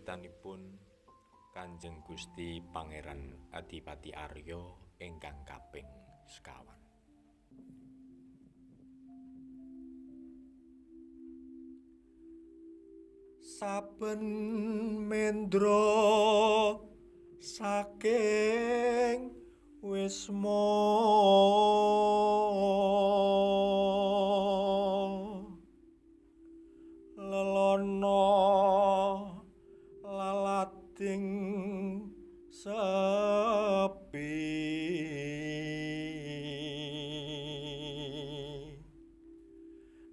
Caritanipun Kanjeng Gusti Pangeran Adipati Arya ingkang kaping sekawan. Saben mendra saking wisma lelono lalating sepi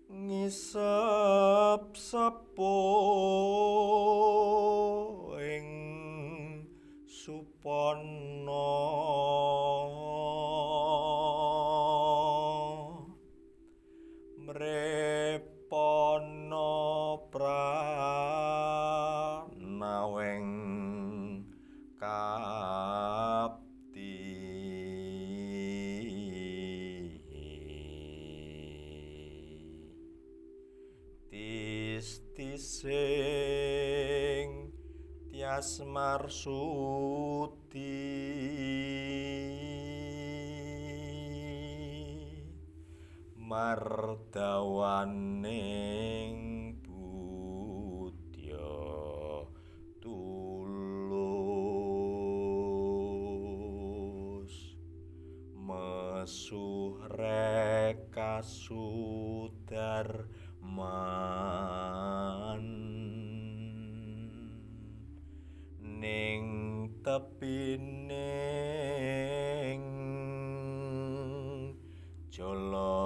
ngisep sepo ing supana mrepana pranaweng kapti tis-tising tias marsuti mardawaning budya tulus mesuh rekasudarman ning tepining jala.